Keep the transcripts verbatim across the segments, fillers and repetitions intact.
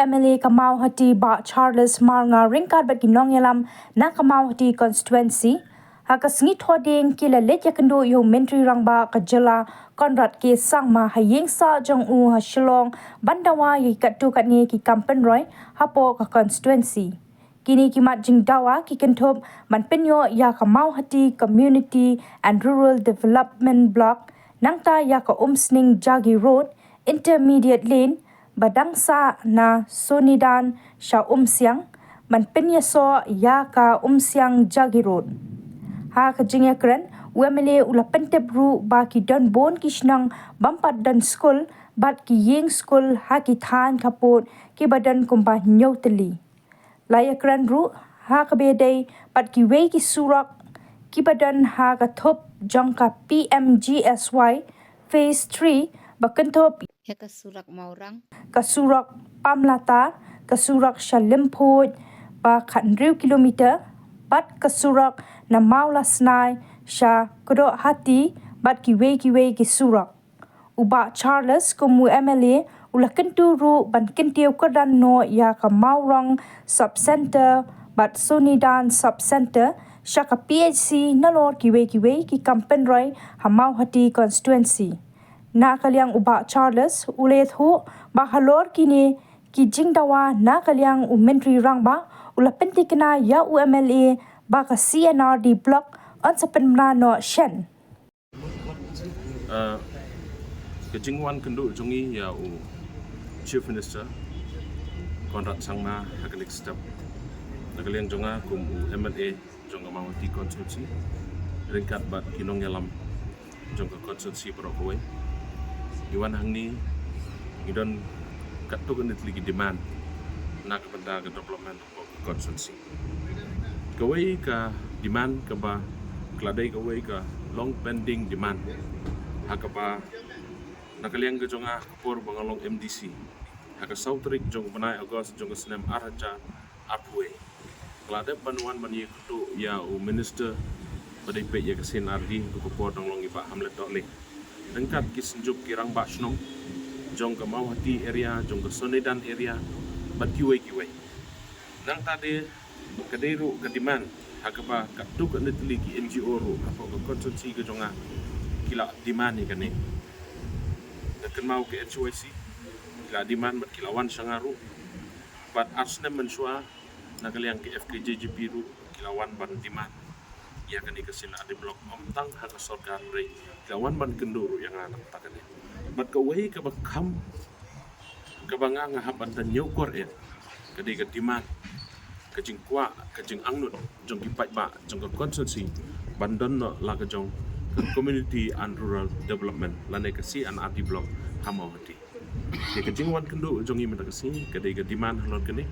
MLA ka Mawhati Bah Charles Marngar ryngkat bad ki nongïalam na ka Mawhati constituency ha ka sngi Thohdieng ki la leit ïakynduh ïa u Myntri Rangbah ka jylla Conrad K Sangma ha ïing sah jong u ha Shillong ban dawa ïa ki katto katne ki kam pynroi hapoh ka constituency. Kine ki mat jingdawa ki kynthup ban pynïoh ïa ka Mawhati Community and Rural Development Block, nangta ïa ka Umsning Jagi Road, Intermediate Lane, ba dang sah na Sonidan sha Umsiang, ban pynïasoh ïa ka Umsiang Jagi Road. Ha ka jingïakren, u MLA u la pyntip ruh ba ki don bun ki shnong bym pat don skul bad ki ïing skul ha ki thaiñ khappud kiba don kumba hynñiew tylli. La ïakren ruh ha kaba ïadei bad kiwei ki surok kiba don ha ka thup jong ka PMGSY Phase three ba kynthup ïa ka surok Mawrang, ka surok Pamlata, ka surok sha Lymphuid ba khathynriew kilometer bad ka surok na Mawlasnai sha Kdohati bad kiwei kiwei ki surok. U Bah Charles kum u MLA u la kyntu ruh ban kyntiew kyrdan noh ïa ka Mawrang Sub Centre bad Sonidan Sub Centre sha ka PHC nalor kiwei kiwei ki kam pynroi ha Mawhati constituency. Na ka liang u Bah Charles u la ïathuh ba halor kine ki jingdawa na ka liang u Myntri Rangbah u la pyntikna ïa u MLA ba ka C and RD Block yn sa pynbna noh shen. Uh, ka jingwan kynduh jong ngi ïa u Chief Minister Conrad Sangma ha kane ka step. Na ka liang jong nga kum u MLA jong ka Mawhati constituency ryngkat bad ki nongïalam jong ka constituency baroh kawei. Ngi wan hangne ngi don katto katne tylli ki demand na ka bynta ka development constituency. Kawei ka demand kaba ka la dei kawei ka long pending demand ha kaba na ka liang ka jong nga ka por ba nga long MDC ha ka saw tarik jong u bnai August jong ka snem ar hajar arphew wei. Ka la dep ban wan ban ïakynduh ïa u minister ba dei peit ïa ka C and RD ha ka por dang long i Bah Hamlet Dohling. Ryngkat ki synjuk ki rangbah shnong jong ka Mawhati area, jong ka Sonidan area bad kiwei kiwei. Nangta de ka dei ruh ka demand ha kaba katto katne tylli ki NGO ruh hapoh ka constituency ka jong nga ki la demand ïa kane. Da kynmaw ka HYC ki la demand bad ki la wan sha nga ruh. Bad ar snem mynshuwa na ka liang ka FKJGP ruh ki la wan ban demand ïa kane ka C and RD Block, ym tang ha ka sorkar hynrei ki la wan ban kynduh ruh ïa nga na ka bynta kane. Bad kawei kaba kham kaba nga nga hap ban da ñiewkor eh ka dei ka demand, ka jingkwah, ka jingangnud jong ki paidbah jong ka constituency ban don noh la ka jong ka Community and Rural Development lane ka C and RD Block ha Mawhati. Te ka jingwan kynduh jong ngi mynta ka sngi ka dei ka demand halor kane.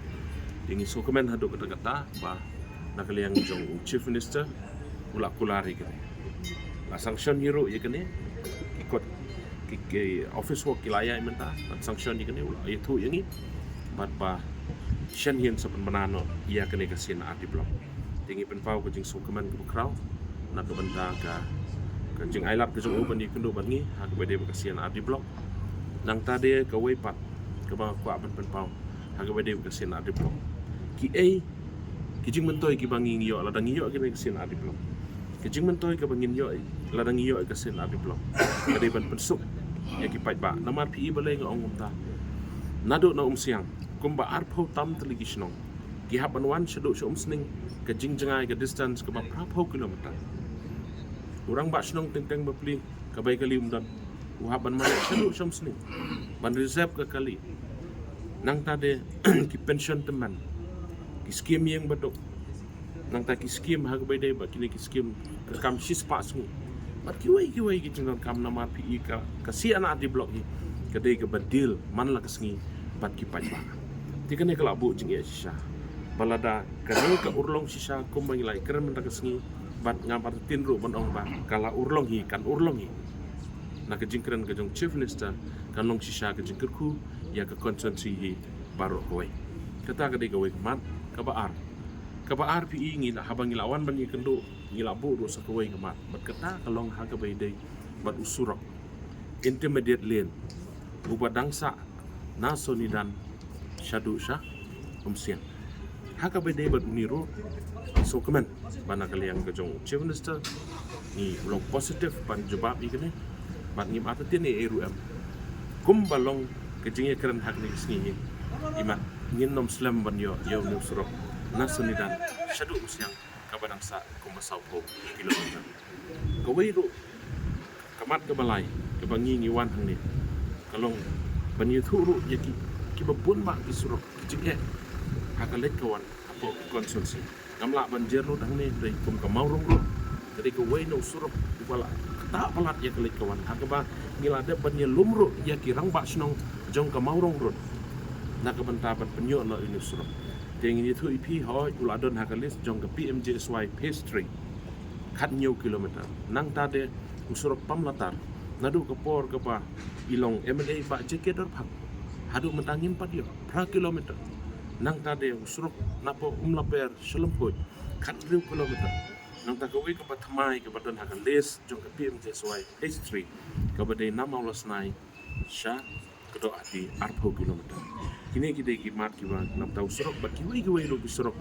Te ngi sngewkmen haduh katta katta ba na ka liang jong u Chief Minister u la kular ïa kane, la sanction hi ruh ïa kane. Ki kot ki, ki office work ki la ïaid mynta, ban sanction ïa kane, u la ïathuh ïa ngi bad ba shen hin sa pynbna noh ïa kane ka C and RD Block. Te ngi pynpaw ka jingsngewkmen kaba khraw na ka bynta ka, ka jingailad ka jong u ban ïakynduh bad ngi ha kaba ïadei bad ka C and RD Block. Nangta de kawei pat kaba nga kwah ban pynpaw ha kaba ïadei bad ka C and RD Block, kiei ki jingmyntoi kiba ngi ngi ïoh lada ngi ïoh kane ka C and RD Block. Ki jingmyntoi kaba ngin ïoh lada ngi ïoh ka C and RD Block ka dei ban pynsuk ïa ki paidbah. Namar phi i balei nga ong kumta? Naduh na Umsiang kumba arphew tam tylli ki shnong ki hap ban wan shaduh sha Umsning, ka jingjngai ka distance kaba phraphew kilometer. U rangbah shnong teng teng bapli ka bai kali um don, u hap ban mane shaduh sha Umsning ban reserve ka kali. Nangta de ki pension tymmen, ki skim ïing baduk, nangta ki skim ha kaba ïadei bad kine ki skim ka kam shispah sngi bad kiwei kiwei ki jingdonkam. Namar phi i ka, ka C and RD Block hi ka dei kaba deal man la ka sngi bad ki paidbah. Te kane ka la buh jingeh shisha ba lada kane ka urlong shisha kumba ngi la ïakren mynta ka sngi, bad ngam artatien ruh ban ong ba ka la urlong hi, kan urlong hi. Na ka jingkren ka jong Chief Minister kan long shisha ka jingkyrkhu ïa ka constituency hi baroh kawei. Kata ka dei kawei ka mat. Kaba ar, kaba ar phi i ngi la, haba ngi la wan ban ïakynduh ngi la buh ruh sa kawei ka mat, bad kata ka long ha kaba ïadei bad u surok Intermediate Lane uba dang sah na Sonidan shaduh sha Umsiang. Ha kaba dei bad une ruh, sngewkmen ba na ka liang ka jong u Chief Minister ngi long positive ban jubab ïa kane, bad ngim artatien ei ei ruh em. Kumba long ka jingïakren ha kane ka sngi hi, imat ngin nym slem ban ïoh ïa une u surok na Sonidan shaduh Umsiang kaba dang sah kumba sawphew kilometer. Kawei ruh ka mat kaba lai kaba ngi ngi wan hangne ka long ban ïathuh ruh ïa ki, kiba bun bha ki surok ki jingeh ha ka leit ka wan hapoh ka constituency. Ngam lah ban jer lut hangne, dei kum ka Mawrong Road, ka dei kawei na u surok uba la ktah palat ïa ka leit ka wan, ha kaba ngi la dep ban ïalum ruh ïa ki rangbah shnong jong ka Mawrong Road na ka bynta ban pynïoh noh ïa une u surok. Te ngin ïathuh ïa phi, hooid, u la don ha ka list jong ka P M G S Y Phase three, khathynñiew kilometer. Nangta de u surok Pamlatar, naduh ka por kaba i long M L A Bah J K Dorphang, haduh mynta ngim pat ïoh, phra kilometer. Nangta de u surok napoh Umlaper sha Lympung, khathynriew kilometer. Nangta kawei kaba thymmai kaba don ha ka list jong ka P M G S Y Phase three, kaba dei na Mawlasnai sha Kdohati, arphew kilometer. Kine ki dei ki mat kiba namta u surok bad kiwei kiwei ruh ki surok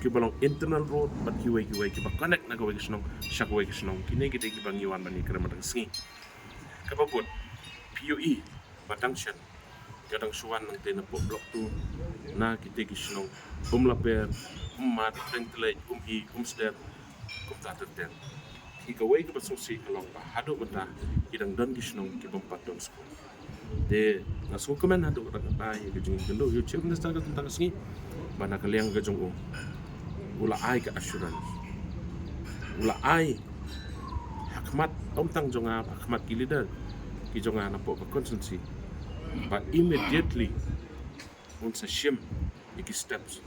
kiba long internal road bad kiwei kiwei kiba connect na kawei ka shnong sha kawei ka shnong. Kine ki dei kiba ngi wan ban ïakren mynta ka sngi. Kaba bud, P U E ba dang shen, ka dang shu wan nangta napoh Block two na kita ki shnong Umlaper, Ummat, Tengtlek, Umhi, Umsder, kumta ter ter. Ki kawei kaba sngewsih ka long ba haduh mynta ki dang don ki shnong ki bym pat don skul. Te nga sngewkmen haduh katta katta ïa ka jingkynduh ïa u Chief Minister ka tang ka sngi ba na ka liang ka jong u, u la ai ka assurance, u la ai ha khmat, ym tang jong nga, ha khmat ki leader ki jong nga napoh ka constituency, ba immediately un sa shim ïa ki steps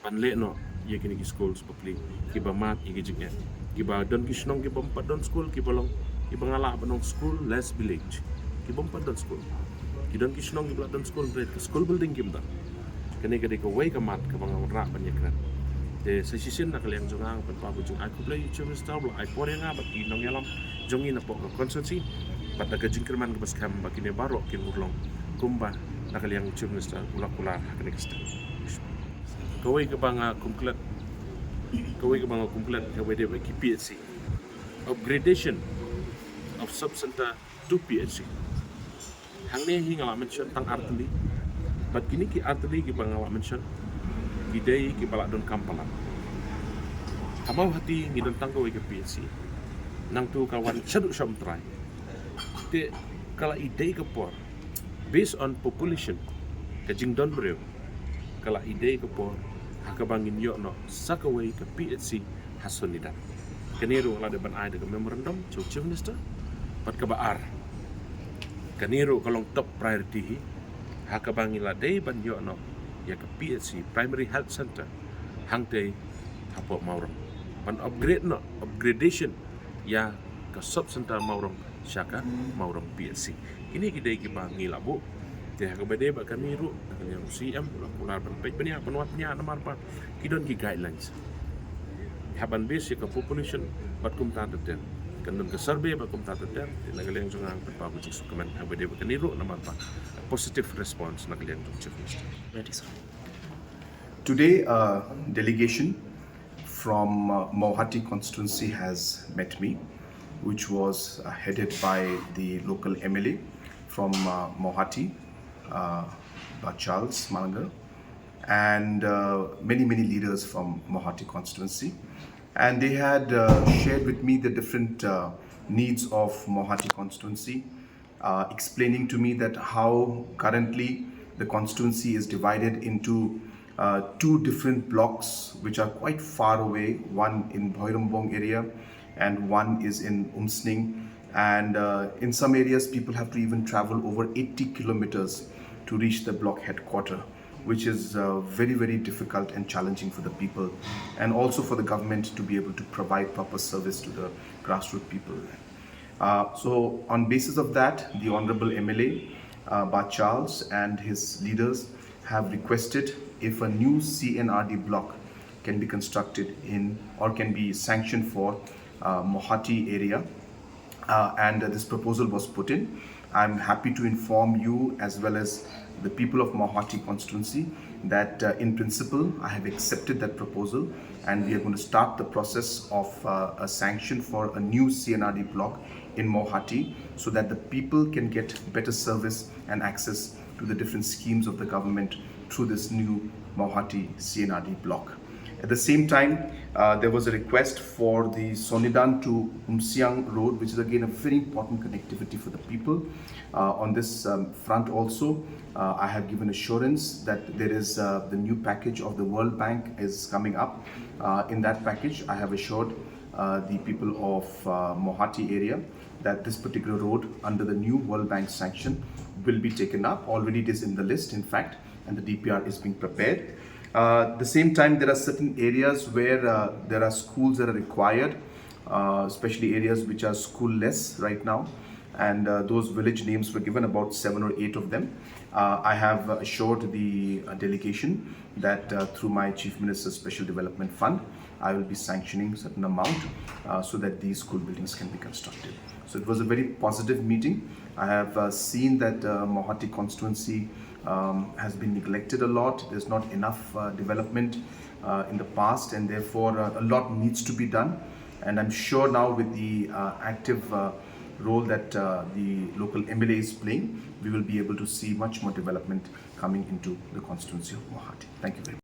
ban leh noh ïa kine ki schools bapli kiba mad ïa ki jingeh. Kiba don ki shnong ki bym pat don skul, kiba long, kiba nga lah ban ong school less village, ki bym pat don skul. Ki don ki shnong kiba lah don skul, hynrei ka school building kim don. Kane ka dei kawei ka mat kaba nga wanrah ban ïakren. Te sa shisien na ka liang jong nga, nga pynpaw ka jingai khublei ïa u Chief Minister ba u la ai por ïa nga bad ki nongïalam jong ngi napoh ka constituency, bad da ka jingkyrmen kaba skhem ba kine baroh kin urlong kumba na ka liang u Chief Minister u la kular ha kane ka step. Kawei kaba nga kumklet, kawei kaba nga kumklet kaba dei bad ki P H C, upgradation of sub center to P H C. Hangne hi nga la mention tang artylli, bad kine ki artylli kiba nga la mention ki dei kiba la donkam palat. Ha Mawhati ngi don tang kawei ka P H C, nangtu ka wan shaduh sha Umtrai. Te ka la i dei ka por, based on population, ka jingdon briew, ka la i dei ka por ha kaba ngin ïoh noh sa kawei ka P H C ha Sonidan. Kane ruh la dei ban ai da ka memorandum sha u Chief Minister. Bad kaba ar, kane ruh ka long top priority hi ha kaba ngi la dei ban ïoh noh ïa ka P H C, Primary Health Center, hangtei hapoh Mawrong, ban upgrade noh, upgradation ïa ka sub center Mawrong sha ka Mawrong P H C. Kine ki dei kiba ngi la buh. Te ha kaba dei bad kane ruh, na ka liang u C M u la kular ban peit bniah, ban wad bniah namar ba ki don ki guidelines. Hap ban base ïa ka population bad kumta ter ter. Kan don ka survey bad kumta ter ter. Te na ka liang jong nga nga pynpaw ka jingsngewkmen ha kaba dei bad kane ruh namar ba positive response na ka liang jong u Chief Minister. Ready, sir. Today, a delegation from uh, Mawhati constituency has met me, which was uh, headed by the local M L A from uh, Mawhati, uh, Bah Charles Malanga, and uh, many, many leaders from Mawhati constituency. And they had uh, shared with me the different uh, needs of Mawhati constituency, uh, explaining to me that how currently the constituency is divided into uh, two different blocks which are quite far away, one in Bhoirymbong area and one is in Umsning. And uh, in some areas, people have to even travel over eighty kilometers to reach the block headquarter, which is uh, very, very difficult and challenging for the people, and also for the government to be able to provide proper service to the grassroots people. Uh, so on basis of that, the Honorable M L A, uh, Bah Charles and his leaders have requested if a new C and R D block can be constructed in or can be sanctioned for uh, Mawhati area, uh, and uh, this proposal was put in. I'm happy to inform you as well as the people of Mawhati constituency that uh, in principle I have accepted that proposal, and we are going to start the process of uh, a sanction for a new C and R D block in Mawhati so that the people can get better service and access to the different schemes of the government through this new Mawhati C and R D block. At the same time, uh, there was a request for the Sonidan to Umsiang Road, which is again a very important connectivity for the people. Uh, on this um, front also, uh, I have given assurance that there is uh, the new package of the World Bank is coming up. Uh, in that package, I have assured uh, the people of uh, Mawhati area that this particular road under the new World Bank sanction will be taken up. Already it is in the list, in fact, and the D P R is being prepared. Uh, at the same time, there are certain areas where uh, there are schools that are required, uh, especially areas which are schoolless right now. And uh, those village names were given, about seven or eight of them. Uh, I have assured the uh, delegation that uh, through my Chief Minister's Special Development Fund, I will be sanctioning certain amount uh, so that these school buildings can be constructed. So it was a very positive meeting. I have uh, seen that uh, Mawhati constituency um, has been neglected a lot. There's not enough uh, development uh, in the past, and therefore uh, a lot needs to be done. And I'm sure now with the uh, active uh, role that uh, the local M L A is playing, we will be able to see much more development coming into the constituency of Mawhati. Thank you very much.